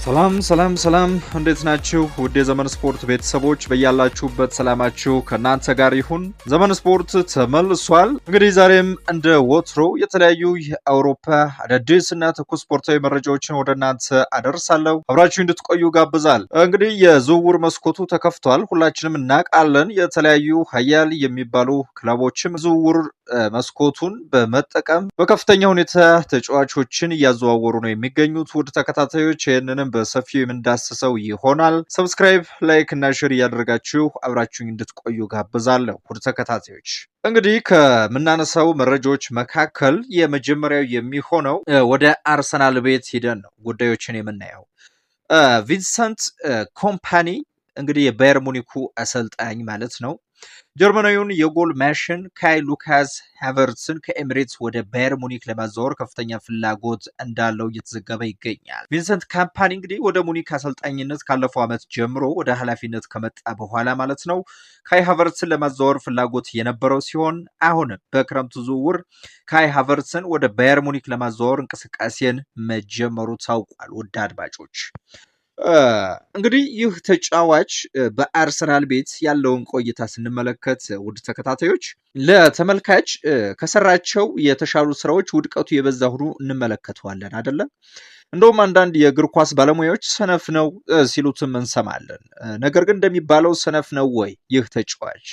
ሰላም ሰላም ሰላም፣ እንዴት ናችሁ? ውድ የዘመን ስፖርት ቤተሰቦች፣ በያላችሁበት ሰላማችሁ ከእናንተ ጋር ይሁን። ዘመን ስፖርት ተመልሷል። እንግዲህ ዛሬም እንደ ወትሮ የተለያዩ የአውሮፓ አዳዲስ እና ትኩስ ስፖርታዊ መረጃዎችን ወደ እናንተ አደርሳለሁ። አብራችሁ እንድትቆዩ ጋብዛል። እንግዲህ የዝውውር መስኮቱ ተከፍቷል፣ ሁላችንም እናውቃለን። የተለያዩ ሀያል የሚባሉ ክለቦችም ዝውውር መስኮቱን በመጠቀም በከፍተኛ ሁኔታ ተጫዋቾችን እያዘዋወሩ ነው የሚገኙት። ውድ ተከታታዮች፣ ይህንንም በሰፊው የምንዳስሰው ይሆናል። Subscribe፣ like እና share እያደረጋችሁ አብራችሁኝ እንድትቆዩ ጋብዛለሁ። ውድ ተከታታዮች፣ እንግዲህ ከምናነሳው መረጃዎች መካከል የመጀመሪያው የሚሆነው ወደ አርሰናል ቤት ሂደን ነው ጉዳዮችን የምናየው። ቪንሰንት ኮምፓኒ፣ እንግዲህ የባየር ሙኒኩ አሰልጣኝ ማለት ነው፣ ጀርመናዊውን የጎል ማሽን ካይ ሉካስ ሃቨርትስን ከኤሚሬትስ ወደ ባየር ሙኒክ ለማዘዋወር ከፍተኛ ፍላጎት እንዳለው እየተዘገበ ይገኛል። ቪንሰንት ካምፓኒ እንግዲህ ወደ ሙኒክ አሰልጣኝነት ካለፈው ዓመት ጀምሮ ወደ ኃላፊነት ከመጣ በኋላ ማለት ነው፣ ካይ ሃቨርትስን ለማዘዋወር ፍላጎት የነበረው ሲሆን አሁን በክረምቱ ዝውውር ካይ ሃቨርትስን ወደ ባየር ሙኒክ ለማዘዋወር እንቅስቃሴን መጀመሩ ታውቋል። ውድ አድማጮች፣ እንግዲህ ይህ ተጫዋች በአርሰናል ቤት ያለውን ቆይታ ስንመለከት፣ ውድ ተከታታዮች፣ ለተመልካች ከሰራቸው የተሻሉ ስራዎች ውድቀቱ የበዛ ሆኖ እንመለከተዋለን አይደለም። እንደውም አንዳንድ የእግር ኳስ ባለሙያዎች ሰነፍ ነው ሲሉትም እንሰማለን። ነገር ግን እንደሚባለው ሰነፍ ነው ወይ ይህ ተጫዋች?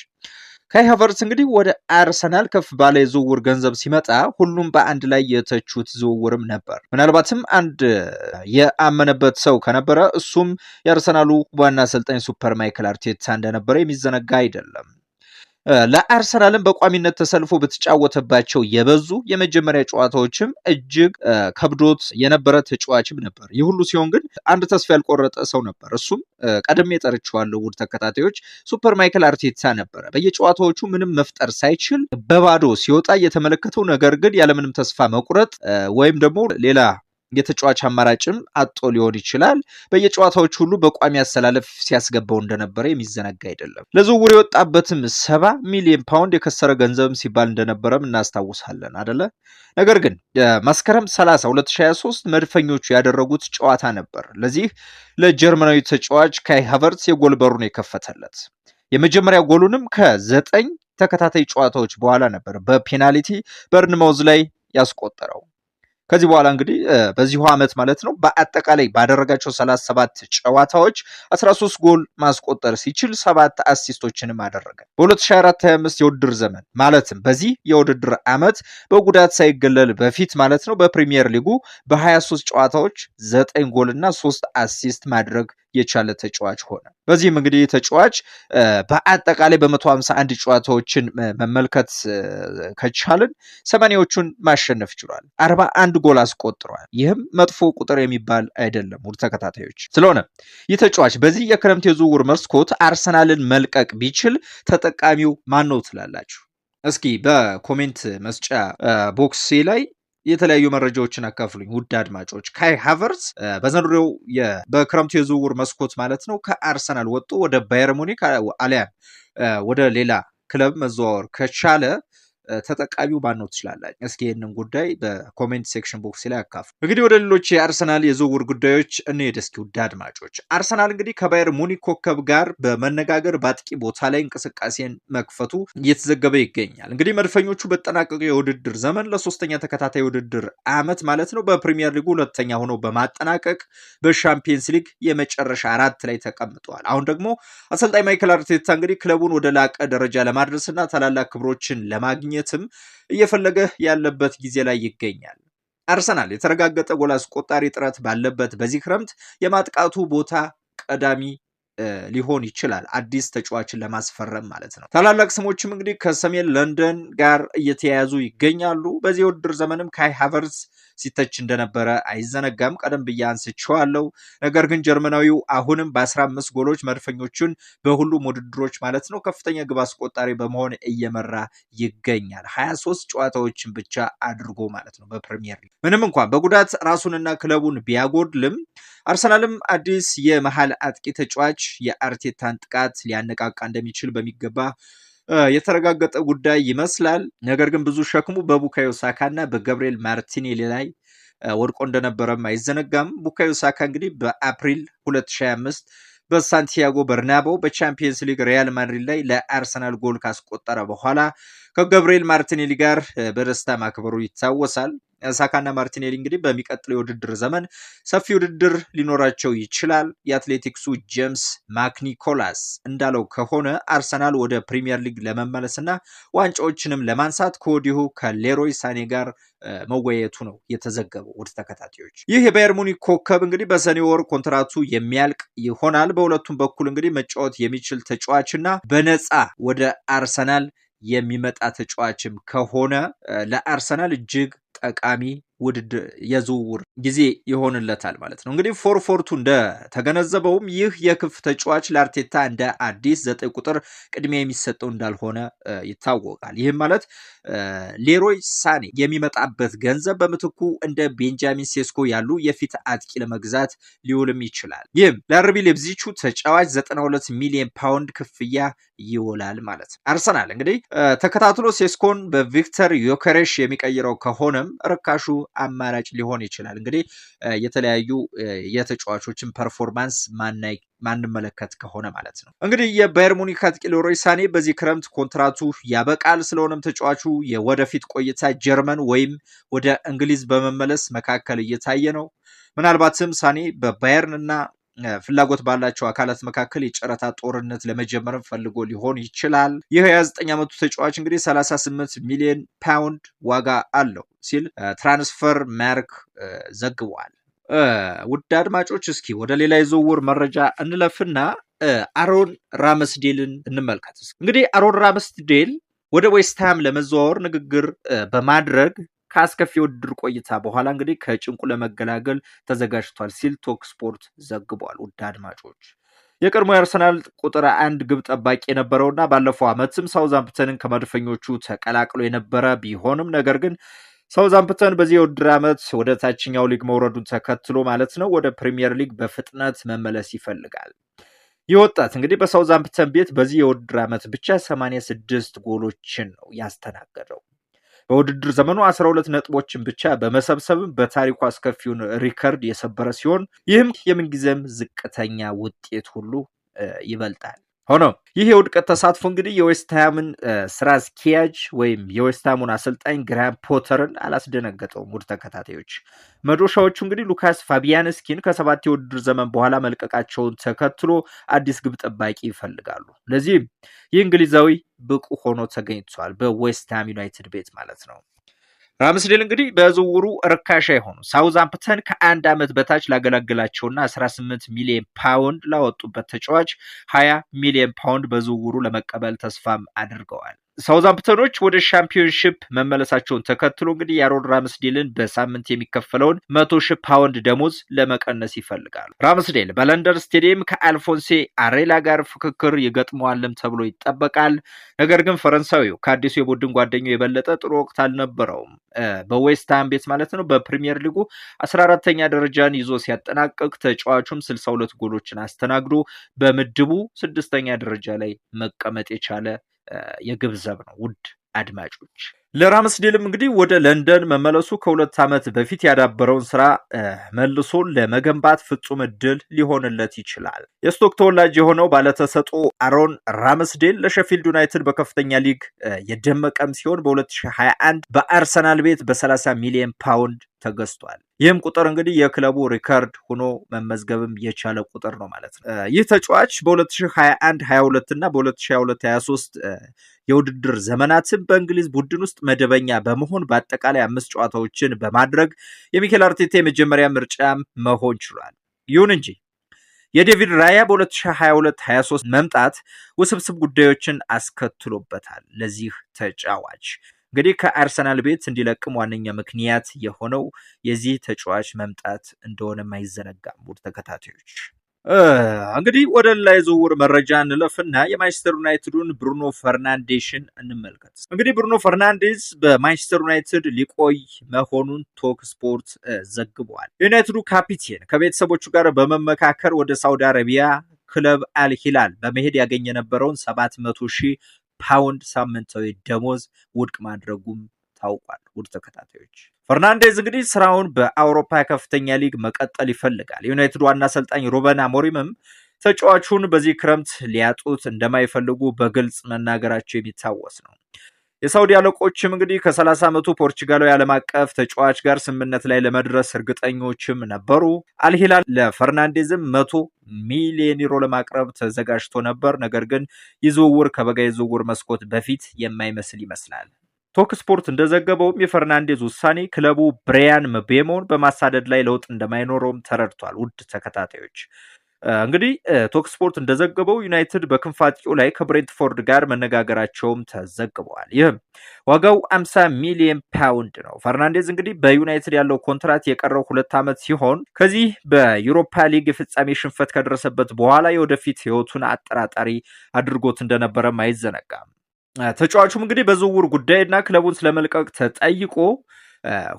ካይ ሃቨርትስ እንግዲህ ወደ አርሰናል ከፍ ባለ የዝውውር ገንዘብ ሲመጣ ሁሉም በአንድ ላይ የተቹት ዝውውርም ነበር። ምናልባትም አንድ የአመነበት ሰው ከነበረ እሱም የአርሰናሉ ዋና አሰልጣኝ ሱፐር ማይክል አርቴታ እንደነበረ የሚዘነጋ አይደለም። ለአርሰናልም በቋሚነት ተሰልፎ በተጫወተባቸው የበዙ የመጀመሪያ ጨዋታዎችም እጅግ ከብዶት የነበረ ተጫዋችም ነበር። ይህ ሁሉ ሲሆን ግን አንድ ተስፋ ያልቆረጠ ሰው ነበር። እሱም ቀድሜ ጠርቼዋለሁ፣ ውድ ተከታታዮች፣ ሱፐር ማይክል አርቴታ ነበረ። በየጨዋታዎቹ ምንም መፍጠር ሳይችል በባዶ ሲወጣ እየተመለከተው፣ ነገር ግን ያለምንም ተስፋ መቁረጥ ወይም ደግሞ ሌላ የተጫዋች አማራጭም አጦ ሊሆን ይችላል፣ በየጨዋታዎች ሁሉ በቋሚ አሰላለፍ ሲያስገባው እንደነበረ የሚዘነጋ አይደለም። ለዝውውር የወጣበትም 70 ሚሊዮን ፓውንድ የከሰረ ገንዘብም ሲባል እንደነበረም እናስታውሳለን አደለ? ነገር ግን መስከረም 30 2023 መድፈኞቹ ያደረጉት ጨዋታ ነበር ለዚህ ለጀርመናዊ ተጫዋች ካይ ሃቨርትስ የጎል በሩን የከፈተለት። የመጀመሪያ ጎሉንም ከ9 ተከታታይ ጨዋታዎች በኋላ ነበር በፔናልቲ በርንማውዝ ላይ ያስቆጠረው። ከዚህ በኋላ እንግዲህ በዚሁ ዓመት ማለት ነው፣ በአጠቃላይ ባደረጋቸው 37 ጨዋታዎች 13 ጎል ማስቆጠር ሲችል ሰባት assist ኦችንም አደረገ። በ2024/25 የውድድር ዘመን፣ ማለትም በዚህ የውድድር ዓመት በጉዳት ሳይገለል በፊት ማለት ነው፣ በፕሪሚየር ሊጉ በ23 ጨዋታዎች 9 ጎል እና 3 assist ማድረግ የቻለ ተጫዋች ሆነ። በዚህም እንግዲህ ተጫዋች በአጠቃላይ በ151 ጨዋታዎችን መመልከት ከቻልን 80ዎቹን ማሸነፍ ችሏል። 41 ጎል አስቆጥሯል። ይህም መጥፎ ቁጥር የሚባል አይደለም፣ ውድ ተከታታዮች። ስለሆነ ይህ ተጫዋች በዚህ የክረምት የዝውውር መስኮት አርሰናልን መልቀቅ ቢችል ተጠቃሚው ማን ነው ትላላችሁ? እስኪ በ comment መስጫ box ላይ የተለያዩ መረጃዎችን አካፍሉኝ ውድ አድማጮች። ካይ ሃቨርትስ በዘንድሮው በክረምቱ የዝውውር መስኮት ማለት ነው፣ ከአርሰናል ወጥቶ ወደ ባየር ሙኒክ አሊያም ወደ ሌላ ክለብ መዘዋወር ከቻለ ተጠቃሚው ማን ነው ትችላላችሁ? እስኪ ይህንን ጉዳይ በ comment section box ላይ አካፍሉ። እንግዲህ ወደ ሌሎች የአርሰናል የዝውውር ጉዳዮች እንሄድ እስኪ፣ ውድ አድማጮች። አርሰናል እንግዲህ ከባየር ሙኒክ ኮከብ ጋር በመነጋገር በአጥቂ ቦታ ላይ እንቅስቃሴን መክፈቱ እየተዘገበ ይገኛል። እንግዲህ መድፈኞቹ በተጠናቀቀው የውድድር ዘመን ለሶስተኛ ተከታታይ የውድድር ዓመት ማለት ነው፣ በፕሪሚየር ሊጉ ሁለተኛ ሆነው በማጠናቀቅ በሻምፒየንስ ሊግ የመጨረሻ አራት ላይ ተቀምጠዋል። አሁን ደግሞ አሰልጣኝ ማይክል አርቴታ እንግዲህ ክለቡን ወደ ላቀ ደረጃ ለማድረስና ታላላቅ ክብሮችን ለማግኘትም እየፈለገ ያለበት ጊዜ ላይ ይገኛል። አርሰናል የተረጋገጠ ጎል አስቆጣሪ እጥረት ባለበት በዚህ ክረምት የማጥቃቱ ቦታ ቀዳሚ ሊሆን ይችላል፣ አዲስ ተጫዋችን ለማስፈረም ማለት ነው። ታላላቅ ስሞችም እንግዲህ ከሰሜን ለንደን ጋር እየተያያዙ ይገኛሉ። በዚህ የውድድር ዘመንም ካይ ሃቨርትስ ሲተች እንደነበረ አይዘነጋም። ቀደም ብዬ አንስቼዋለሁ። ነገር ግን ጀርመናዊው አሁንም በ15 ጎሎች መድፈኞቹን በሁሉም ውድድሮች ማለት ነው ከፍተኛ ግብ አስቆጣሪ በመሆን እየመራ ይገኛል። 23 ጨዋታዎችን ብቻ አድርጎ ማለት ነው በፕሪሚየር ሊግ። ምንም እንኳን በጉዳት ራሱንና ክለቡን ቢያጎድልም አርሰናልም አዲስ የመሀል አጥቂ ተጫዋች የአርቴታን ጥቃት ሊያነቃቃ እንደሚችል በሚገባ የተረጋገጠ ጉዳይ ይመስላል። ነገር ግን ብዙ ሸክሙ በቡካዮ ሳካ እና በገብርኤል ማርቲኔሊ ላይ ወድቆ እንደነበረም አይዘነጋም። ቡካዮ ሳካ እንግዲህ በአፕሪል 2025 በሳንቲያጎ በርናቦ በቻምፒየንስ ሊግ ሪያል ማድሪድ ላይ ለአርሰናል ጎል ካስቆጠረ በኋላ ከገብርኤል ማርቲኔሊ ጋር በደስታ ማክበሩ ይታወሳል። ሳካና ማርቲኔሊ እንግዲህ በሚቀጥለው የውድድር ዘመን ሰፊ ውድድር ሊኖራቸው ይችላል። የአትሌቲክሱ ጄምስ ማክኒኮላስ እንዳለው ከሆነ አርሰናል ወደ ፕሪሚየር ሊግ ለመመለስና ዋንጫዎችንም ለማንሳት ከወዲሁ ከሌሮይ ሳኔ ጋር መወያየቱ ነው የተዘገበው። ውድ ተከታታዮች፣ ይህ የባየር ሙኒክ ኮከብ እንግዲህ በሰኔ ወር ኮንትራቱ የሚያልቅ ይሆናል። በሁለቱም በኩል እንግዲህ መጫወት የሚችል ተጫዋችና በነፃ ወደ አርሰናል የሚመጣ ተጫዋችም ከሆነ ለአርሰናል እጅግ ጠቃሚ ውድድር የዝውውር ጊዜ ይሆንለታል ማለት ነው። እንግዲህ ፎርፎርቱ እንደተገነዘበውም ይህ የክንፍ ተጫዋች ለአርቴታ እንደ አዲስ 9 ቁጥር ቅድሚያ የሚሰጠው እንዳልሆነ ይታወቃል። ይህም ማለት ሌሮይ ሳኔ የሚመጣበት ገንዘብ በምትኩ እንደ ቤንጃሚን ሴስኮ ያሉ የፊት አጥቂ ለመግዛት ሊውልም ይችላል። ይህም ለአርቢ ሌፕዚቹ ተጫዋች 92 ሚሊዮን ፓውንድ ክፍያ ይውላል ማለት ነው። አርሰናል እንግዲህ ተከታትሎ ሴስኮን በቪክተር ዮከሬሽ የሚቀይረው ከሆነም ርካሹ አማራጭ ሊሆን ይችላል። እንግዲህ የተለያዩ የተጫዋቾችን performance ማንመለከት ከሆነ ማለት ነው። እንግዲህ የባየር ሙኒክ አጥቂ ሌሮይ ሳኔ በዚህ ክረምት ኮንትራቱ ያበቃል። ስለሆነም ተጫዋቹ የወደፊት ቆይታ ጀርመን ወይም ወደ እንግሊዝ በመመለስ መካከል እየታየ ነው። ምናልባትም ሳኔ በባየርን እና ፍላጎት ባላቸው አካላት መካከል የጨረታ ጦርነት ለመጀመርም ፈልጎ ሊሆን ይችላል። ይህ የ29 ዓመቱ ተጫዋች እንግዲህ 38 ሚሊዮን ፓውንድ ዋጋ አለው ሲል ትራንስፈር ማርክ ዘግቧል። ውድ አድማጮች፣ እስኪ ወደ ሌላ የዝውውር መረጃ እንለፍና አሮን ራመስዴልን እንመልከት። እንግዲህ አሮን ራመስዴል ወደ ዌስትሃም ለመዘዋወር ንግግር በማድረግ ከአስከፊ የውድድር ቆይታ በኋላ እንግዲህ ከጭንቁ ለመገላገል ተዘጋጅቷል ሲል ቶክ ስፖርት ዘግቧል። ውድ አድማጮች፣ የቀድሞ የአርሰናል ቁጥር አንድ ግብ ጠባቂ የነበረውና ባለፈው ዓመትም ሳውዛምፕተንን ከመድፈኞቹ ተቀላቅሎ የነበረ ቢሆንም ነገር ግን ሳውዛምፕተን በዚህ የውድድር ዓመት ወደ ታችኛው ሊግ መውረዱን ተከትሎ ማለት ነው ወደ ፕሪሚየር ሊግ በፍጥነት መመለስ ይፈልጋል። ይህ ወጣት እንግዲህ በሳውዛምፕተን ቤት በዚህ የውድድር ዓመት ብቻ 86 ጎሎችን ነው ያስተናገደው። በውድድር ዘመኑ 12 ነጥቦችን ብቻ በመሰብሰብም በታሪኩ አስከፊውን ሪከርድ የሰበረ ሲሆን ይህም የምንጊዜም ዝቅተኛ ውጤት ሁሉ ይበልጣል። ሆኖም ይህ የውድቀት ተሳትፎ እንግዲህ የዌስትሃምን ስራ አስኪያጅ ወይም የዌስትሃሙን አሰልጣኝ ግራሃም ፖተርን አላስደነገጠውም። ውድ ተከታታዮች፣ መዶሻዎቹ እንግዲህ ሉካስ ፋቢያንስኪን ከ7 የውድድር ዘመን በኋላ መልቀቃቸውን ተከትሎ አዲስ ግብ ጠባቂ ይፈልጋሉ። ለዚህም ይህ እንግሊዛዊ ብቁ ሆኖ ተገኝቷል፣ በዌስትሃም ዩናይትድ ቤት ማለት ነው። ራምስዴል እንግዲህ በዝውውሩ ርካሽ አይሆኑ። ሳውዝሃምፕተን ከአንድ ዓመት በታች ላገለግላቸውና 18 ሚሊዮን ፓውንድ ላወጡበት ተጫዋች 20 ሚሊዮን ፓውንድ በዝውውሩ ለመቀበል ተስፋም አድርገዋል። ሳውዝሃምፕተኖች ወደ ሻምፒዮንሺፕ መመለሳቸውን ተከትሎ እንግዲህ የአሮን ራምስዴልን በሳምንት የሚከፈለውን 100,000 ፓውንድ ደሞዝ ለመቀነስ ይፈልጋሉ። ራምስዴል በለንደን ስቴዲየም ከአልፎንሴ አሬላ ጋር ፍክክር ይገጥመዋልም ተብሎ ይጠበቃል። ነገር ግን ፈረንሳዊው ከአዲሱ የቡድን ጓደኛው የበለጠ ጥሩ ወቅት አልነበረውም። በዌስትሃም ቤት ማለት ነው። በፕሪሚየር ሊጉ 14ተኛ ደረጃን ይዞ ሲያጠናቅቅ ተጫዋቹም 62 ጎሎችን አስተናግዶ በምድቡ ስድስተኛ ደረጃ ላይ መቀመጥ የቻለ የግብ ዘብ ነው። ውድ አድማጮች፣ ለራምስዴልም እንግዲህ ወደ ለንደን መመለሱ ከ2 ዓመት በፊት ያዳበረውን ስራ መልሶ ለመገንባት ፍጹም እድል ሊሆንለት ይችላል። የስቶክ ተወላጅ የሆነው ባለተሰጥኦ አሮን ራምስዴል ለሸፊልድ ዩናይትድ በከፍተኛ ሊግ የደመቀም ሲሆን በ2021 በአርሰናል ቤት በ30 ሚሊዮን ፓውንድ ተገዝቷል። ይህም ቁጥር እንግዲህ የክለቡ ሪከርድ ሆኖ መመዝገብም የቻለ ቁጥር ነው ማለት ነው። ይህ ተጫዋች በ2021 22 እና በ2022 23 የውድድር ዘመናትን በእንግሊዝ ቡድን ውስጥ መደበኛ በመሆን በአጠቃላይ አምስት ጨዋታዎችን በማድረግ የሚኬል አርቴታ የመጀመሪያ ምርጫ መሆን ችሏል። ይሁን እንጂ የዴቪድ ራያ በ2022-23 መምጣት ውስብስብ ጉዳዮችን አስከትሎበታል። ለዚህ ተጫዋች እንግዲህ ከአርሰናል ቤት እንዲለቅም ዋነኛ ምክንያት የሆነው የዚህ ተጫዋች መምጣት እንደሆነም አይዘነጋም። ውድ ተከታታዮች፣ እንግዲህ ወደ ላይ ዝውውር መረጃ እንለፍና የማንቸስተር ዩናይትዱን ብሩኖ ፈርናንዴሽን እንመልከት። እንግዲህ ብሩኖ ፈርናንዴዝ በማንቸስተር ዩናይትድ ሊቆይ መሆኑን ቶክ ስፖርት ዘግቧል። የዩናይትዱ ካፒቴን ከቤተሰቦቹ ጋር በመመካከር ወደ ሳውዲ አረቢያ ክለብ አልሂላል በመሄድ ያገኝ የነበረውን 700 ሺህ ፓውንድ ሳምንታዊ ደሞዝ ውድቅ ማድረጉም ታውቋል። ውድ ተከታታዮች፣ ፈርናንዴዝ እንግዲህ ስራውን በአውሮፓ ከፍተኛ ሊግ መቀጠል ይፈልጋል። የዩናይትድ ዋና አሰልጣኝ ሩበን አሞሪምም ተጫዋቹን በዚህ ክረምት ሊያጡት እንደማይፈልጉ በግልጽ መናገራቸው የሚታወስ ነው። የሳውዲ አለቆችም እንግዲህ ከ30 ዓመቱ ፖርቹጋላዊ ዓለም አቀፍ ተጫዋች ጋር ስምምነት ላይ ለመድረስ እርግጠኞችም ነበሩ። አልሂላል ለፈርናንዴዝም 100 ሚሊዮን ዩሮ ለማቅረብ ተዘጋጅቶ ነበር። ነገር ግን ይህ ዝውውር ከበጋ የዝውውር መስኮት በፊት የማይመስል ይመስላል። ቶክ ስፖርት እንደዘገበውም የፈርናንዴዝ ውሳኔ ክለቡ ብሪያን ምቤሞን በማሳደድ ላይ ለውጥ እንደማይኖረውም ተረድቷል። ውድ ተከታታዮች፣ እንግዲህ ቶክ ስፖርት እንደዘገበው ዩናይትድ በክንፍ አጥቂው ላይ ከብሬንትፎርድ ጋር መነጋገራቸውም ተዘግበዋል። ይህም ዋጋው 50 ሚሊዮን ፓውንድ ነው። ፈርናንዴዝ እንግዲህ በዩናይትድ ያለው ኮንትራት የቀረው 2 ዓመት ሲሆን ከዚህ በዩሮፓ ሊግ የፍጻሜ ሽንፈት ከደረሰበት በኋላ የወደፊት ህይወቱን አጠራጣሪ አድርጎት እንደነበረም አይዘነጋም። ተጫዋቹም እንግዲህ በዝውውር ጉዳይና ክለቡን ስለመልቀቅ ተጠይቆ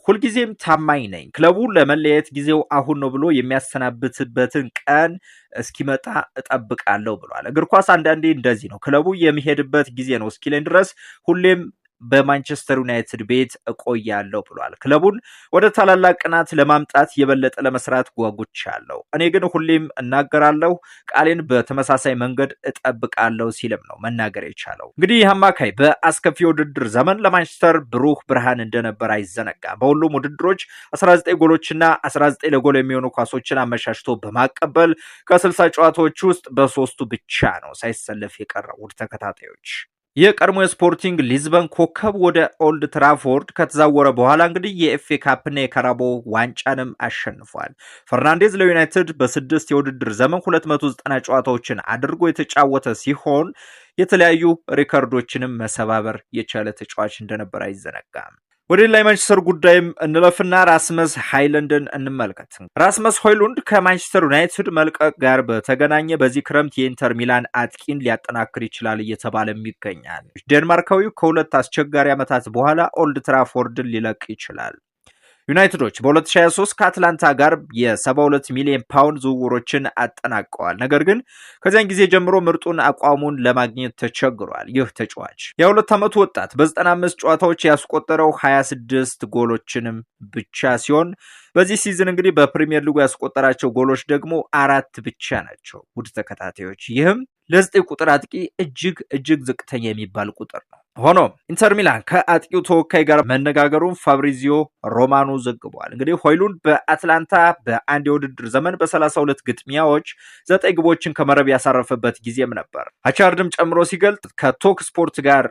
ሁልጊዜም ታማኝ ነኝ፣ ክለቡ ለመለያየት ጊዜው አሁን ነው ብሎ የሚያሰናብትበትን ቀን እስኪመጣ እጠብቃለሁ ብሏል። እግር ኳስ አንዳንዴ እንደዚህ ነው። ክለቡ የሚሄድበት ጊዜ ነው እስኪለኝ ድረስ ሁሌም በማንቸስተር ዩናይትድ ቤት እቆያለሁ ብሏል። ክለቡን ወደ ታላላቅ ቀናት ለማምጣት የበለጠ ለመስራት ጓጉቻለሁ። እኔ ግን ሁሌም እናገራለሁ፣ ቃሌን በተመሳሳይ መንገድ እጠብቃለሁ ሲልም ነው መናገር የቻለው። እንግዲህ ይህ አማካይ በአስከፊ የውድድር ዘመን ለማንቸስተር ብሩህ ብርሃን እንደነበር አይዘነጋም። በሁሉም ውድድሮች 19 ጎሎችና 19 ለጎል የሚሆኑ ኳሶችን አመቻችቶ በማቀበል ከ60 ጨዋታዎች ውስጥ በሶስቱ ብቻ ነው ሳይሰለፍ የቀረው። ውድ ተከታታዮች፣ የቀድሞ የስፖርቲንግ ሊዝበን ኮከብ ወደ ኦልድ ትራፎርድ ከተዛወረ በኋላ እንግዲህ የኤፍኤ ካፕና የካራቦ ዋንጫንም አሸንፏል። ፈርናንዴዝ ለዩናይትድ በ6 የውድድር ዘመን 290 ጨዋታዎችን አድርጎ የተጫወተ ሲሆን የተለያዩ ሪከርዶችንም መሰባበር የቻለ ተጫዋች እንደነበር አይዘነጋም። ወደ ሌላ የማንቸስተር ጉዳይም እንለፍና ራስመስ ሃይለንድን እንመልከት። ራስመስ ሆይሉንድ ከማንቸስተር ዩናይትድ መልቀቅ ጋር በተገናኘ በዚህ ክረምት የኢንተር ሚላን አጥቂን ሊያጠናክር ይችላል እየተባለም ይገኛል። ዴንማርካዊው ከ2 አስቸጋሪ ዓመታት በኋላ ኦልድ ትራፎርድን ሊለቅ ይችላል። ዩናይትዶች በ2023 ከአትላንታ ጋር የ72 ሚሊዮን ፓውንድ ዝውውሮችን አጠናቀዋል። ነገር ግን ከዚያን ጊዜ ጀምሮ ምርጡን አቋሙን ለማግኘት ተቸግሯል። ይህ ተጫዋች የ2 ዓመቱ ወጣት በ95 ጨዋታዎች ያስቆጠረው 26 ጎሎችንም ብቻ ሲሆን በዚህ season እንግዲህ በፕሪሚየር ሊጉ ያስቆጠራቸው ጎሎች ደግሞ አራት ብቻ ናቸው። ውድ ተከታታዮች፣ ይህም ለ9 ቁጥር አጥቂ እጅግ እጅግ ዝቅተኛ የሚባል ቁጥር ነው። ሆኖም ኢንተር ሚላን ከአጥቂው ተወካይ ጋር መነጋገሩን ፋብሪዚዮ ሮማኖ ዘግቧል። እንግዲህ ሆይሉንድ በአትላንታ በአንድ የውድድር ዘመን በ32 ግጥሚያዎች ዘጠኝ ግቦችን ከመረብ ያሳረፈበት ጊዜም ነበር። አቻርድም ጨምሮ ሲገልጥ ከቶክ ስፖርት ጋር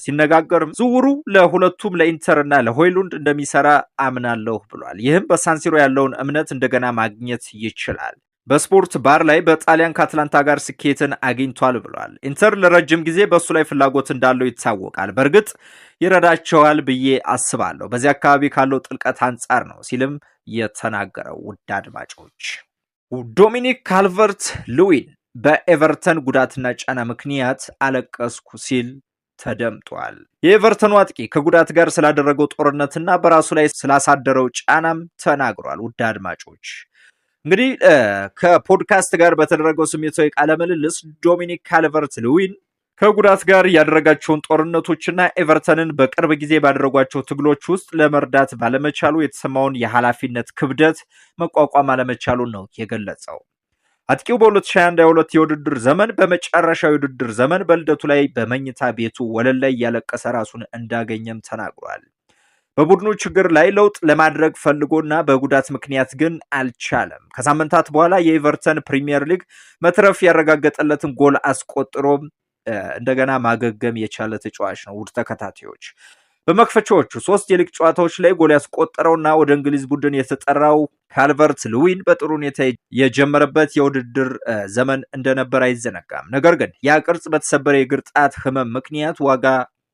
ሲነጋገርም ዝውውሩ ለሁለቱም ለኢንተር እና ለሆይሉንድ እንደሚሰራ አምናለሁ ብሏል። ይህም በሳንሲሮ ያለውን እምነት እንደገና ማግኘት ይችላል። በስፖርት ባር ላይ በጣሊያን ከአትላንታ ጋር ስኬትን አግኝቷል ብሏል። ኢንተር ለረጅም ጊዜ በእሱ ላይ ፍላጎት እንዳለው ይታወቃል። በእርግጥ ይረዳቸዋል ብዬ አስባለሁ፣ በዚህ አካባቢ ካለው ጥልቀት አንጻር ነው ሲልም የተናገረው። ውድ አድማጮች፣ ዶሚኒክ ካልቨርት ሉዊን በኤቨርተን ጉዳትና ጫና ምክንያት አለቀስኩ ሲል ተደምጧል። የኤቨርተኑ አጥቂ ከጉዳት ጋር ስላደረገው ጦርነትና በራሱ ላይ ስላሳደረው ጫናም ተናግሯል። ውድ አድማጮች፣ እንግዲህ ከፖድካስት ጋር በተደረገው ስሜታዊ ቃለ ምልልስ ዶሚኒክ ካልቨርት ሉዊን ከጉዳት ጋር ያደረጋቸውን ጦርነቶችና ኤቨርተንን በቅርብ ጊዜ ባደረጓቸው ትግሎች ውስጥ ለመርዳት ባለመቻሉ የተሰማውን የኃላፊነት ክብደት መቋቋም አለመቻሉን ነው የገለጸው። አጥቂው በ2021/22 የውድድር ዘመን በመጨረሻው የውድድር ዘመን በልደቱ ላይ በመኝታ ቤቱ ወለል ላይ እያለቀሰ ራሱን እንዳገኘም ተናግሯል። በቡድኑ ችግር ላይ ለውጥ ለማድረግ ፈልጎና በጉዳት ምክንያት ግን አልቻለም። ከሳምንታት በኋላ የኤቨርተን ፕሪሚየር ሊግ መትረፍ ያረጋገጠለትን ጎል አስቆጥሮ እንደገና ማገገም የቻለ ተጫዋች ነው። ውድ ተከታታዮች፣ በመክፈቻዎቹ ሶስት የሊግ ጨዋታዎች ላይ ጎል ያስቆጠረውና ወደ እንግሊዝ ቡድን የተጠራው ካልቨርት ሉዊን በጥሩ ሁኔታ የጀመረበት የውድድር ዘመን እንደነበር አይዘነጋም። ነገር ግን ያ ቅርጽ በተሰበረ የእግር ጣት ህመም ምክንያት ዋጋ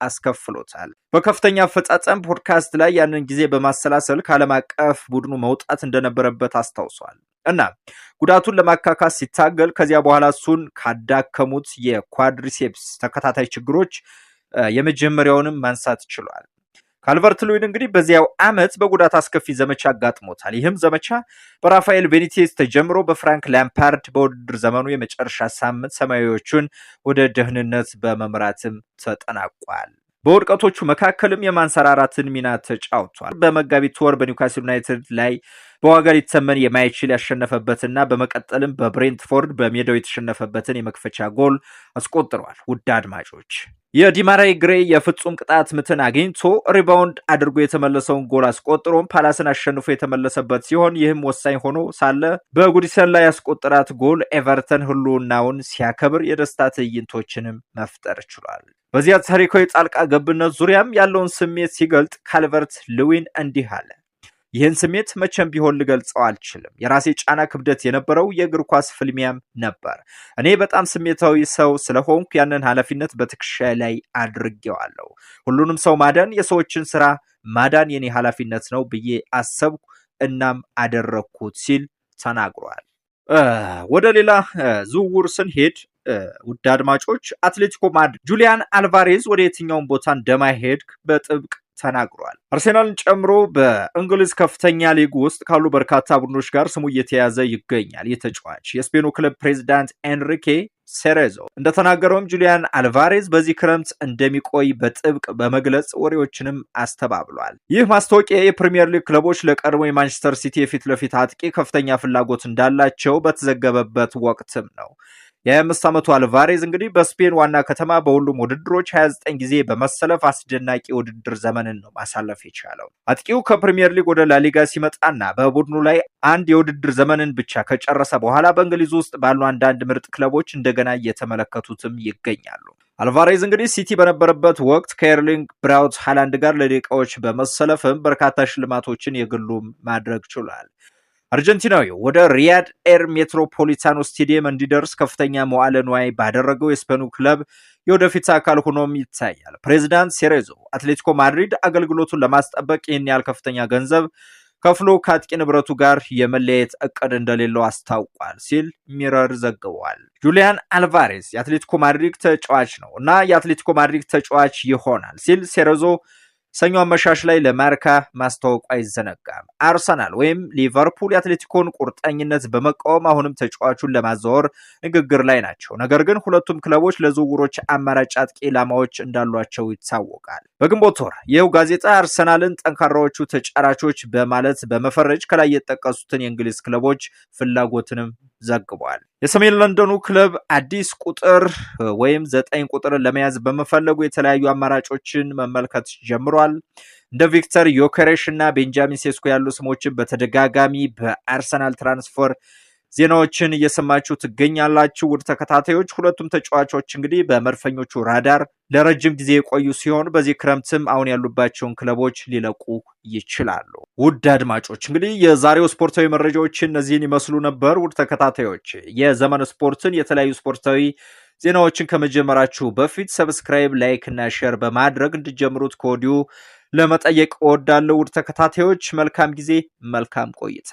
አስከፍሎታል። በከፍተኛ አፈጻጸም ፖድካስት ላይ ያንን ጊዜ በማሰላሰል ከዓለም አቀፍ ቡድኑ መውጣት እንደነበረበት አስታውሷል። እና ጉዳቱን ለማካካስ ሲታገል ከዚያ በኋላ እሱን ካዳከሙት የ quadriceps ተከታታይ ችግሮች የመጀመሪያውንም ማንሳት ችሏል። ካልቨርት ሉዊን እንግዲህ በዚያው ዓመት በጉዳት አስከፊ ዘመቻ አጋጥሞታል። ይህም ዘመቻ በራፋኤል ቤኒቴዝ ተጀምሮ በፍራንክ ላምፓርድ በውድድር ዘመኑ የመጨረሻ ሳምንት ሰማያዊዎቹን ወደ ደህንነት በመምራትም ተጠናቋል። በውድቀቶቹ መካከልም የማንሰራራትን ሚና ተጫውቷል። በመጋቢት ወር በኒውካስል ዩናይትድ ላይ በዋጋ ሊተመን የማይችል ያሸነፈበትና በመቀጠልም በብሬንትፎርድ በሜዳው የተሸነፈበትን የመክፈቻ ጎል አስቆጥሯል። ውድ አድማጮች፣ የዲማራይ ግሬ የፍጹም ቅጣት ምትን አግኝቶ rebound አድርጎ የተመለሰውን ጎል አስቆጥሮም ፓላስን አሸንፎ የተመለሰበት ሲሆን፣ ይህም ወሳኝ ሆኖ ሳለ በጉዲሰን ላይ ያስቆጠራት ጎል ኤቨርተን ህልውናውን ሲያከብር የደስታ ትዕይንቶችንም መፍጠር ችሏል። በዚያ ታሪካዊ ጣልቃ ገብነት ዙሪያም ያለውን ስሜት ሲገልጥ ካልቨርት ልዊን እንዲህ አለ። "ይህን ስሜት መቼም ቢሆን ልገልጸው አልችልም። የራሴ ጫና ክብደት የነበረው የእግር ኳስ ፍልሚያም ነበር። እኔ በጣም ስሜታዊ ሰው ስለሆንኩ ያንን ኃላፊነት በትከሻዬ ላይ አድርጌዋለሁ። ሁሉንም ሰው ማዳን፣ የሰዎችን ስራ ማዳን የኔ ኃላፊነት ነው ብዬ አሰብኩ፣ እናም አደረግኩት" ሲል ተናግሯል። ወደ ሌላ ዝውውር ስንሄድ ውድ አድማጮች፣ አትሌቲኮ ማድሪድ ጁሊያን አልቫሬዝ ወደ የትኛውን ቦታ እንደማይሄድ በጥብቅ ተናግሯል። አርሴናልን ጨምሮ በእንግሊዝ ከፍተኛ ሊግ ውስጥ ካሉ በርካታ ቡድኖች ጋር ስሙ እየተያዘ ይገኛል። ይህ ተጫዋች የስፔኑ ክለብ ፕሬዚዳንት ኤንሪኬ ሴሬዞ እንደተናገረውም ጁሊያን አልቫሬዝ በዚህ ክረምት እንደሚቆይ በጥብቅ በመግለጽ ወሬዎችንም አስተባብሏል። ይህ ማስታወቂያ የፕሪምየር ሊግ ክለቦች ለቀድሞ የማንቸስተር ሲቲ የፊት ለፊት አጥቂ ከፍተኛ ፍላጎት እንዳላቸው በተዘገበበት ወቅትም ነው። የ25 ዓመቱ አልቫሬዝ እንግዲህ በስፔን ዋና ከተማ በሁሉም ውድድሮች 29 ጊዜ በመሰለፍ አስደናቂ የውድድር ዘመንን ነው ማሳለፍ የቻለው። አጥቂው ከፕሪምየር ሊግ ወደ ላሊጋ ሲመጣና በቡድኑ ላይ አንድ የውድድር ዘመንን ብቻ ከጨረሰ በኋላ በእንግሊዝ ውስጥ ባሉ አንዳንድ ምርጥ ክለቦች እንደገና እየተመለከቱትም ይገኛሉ። አልቫሬዝ እንግዲህ ሲቲ በነበረበት ወቅት ከኤርሊንግ ብራውት ሃላንድ ጋር ለደቂቃዎች በመሰለፍም በርካታ ሽልማቶችን የግሉም ማድረግ ችሏል። አርጀንቲናዊው ወደ ሪያድ ኤር ሜትሮፖሊታኖ ስቴዲየም እንዲደርስ ከፍተኛ መዋዕለ ንዋይ ባደረገው የስፔኑ ክለብ የወደፊት አካል ሆኖም ይታያል። ፕሬዚዳንት ሴሬዞ አትሌቲኮ ማድሪድ አገልግሎቱን ለማስጠበቅ ይህን ያህል ከፍተኛ ገንዘብ ከፍሎ ከአጥቂ ንብረቱ ጋር የመለያየት እቅድ እንደሌለው አስታውቋል ሲል ሚረር ዘግቧል። ጁሊያን አልቫሬዝ የአትሌቲኮ ማድሪድ ተጫዋች ነው እና የአትሌቲኮ ማድሪድ ተጫዋች ይሆናል ሲል ሴሬዞ ሰኞ አመሻሽ ላይ ለማርካ ማስታወቁ አይዘነጋም። አርሰናል ወይም ሊቨርፑል የአትሌቲኮን ቁርጠኝነት በመቃወም አሁንም ተጫዋቹን ለማዛወር ንግግር ላይ ናቸው። ነገር ግን ሁለቱም ክለቦች ለዝውውሮች አማራጭ አጥቂ ኢላማዎች እንዳሏቸው ይታወቃል። በግንቦት ወር ይኸው ጋዜጣ አርሰናልን ጠንካራዎቹ ተጫራቾች በማለት በመፈረጅ ከላይ የተጠቀሱትን የእንግሊዝ ክለቦች ፍላጎትንም ዘግቧል። የሰሜን ለንደኑ ክለብ አዲስ ቁጥር ወይም 9 ቁጥርን ለመያዝ በመፈለጉ የተለያዩ አማራጮችን መመልከት ጀምሯል። እንደ ቪክተር ዮኬሬሽ እና ቤንጃሚን ሴስኮ ያሉ ስሞችን በተደጋጋሚ በአርሰናል transfer ዜናዎችን እየሰማችሁ ትገኛላችሁ ውድ ተከታታዮች። ሁለቱም ተጫዋቾች እንግዲህ በመድፈኞቹ ራዳር ለረጅም ጊዜ የቆዩ ሲሆን በዚህ ክረምትም አሁን ያሉባቸውን ክለቦች ሊለቁ ይችላሉ። ውድ አድማጮች፣ እንግዲህ የዛሬው ስፖርታዊ መረጃዎች እነዚህን ይመስሉ ነበር። ውድ ተከታታዮች፣ የዘመን ስፖርትን የተለያዩ ስፖርታዊ ዜናዎችን ከመጀመራችሁ በፊት subscribe፣ like እና share በማድረግ እንድጀምሩት ከወዲሁ ለመጠየቅ እወዳለሁ። ውድ ተከታታዮች፣ መልካም ጊዜ፣ መልካም ቆይታ።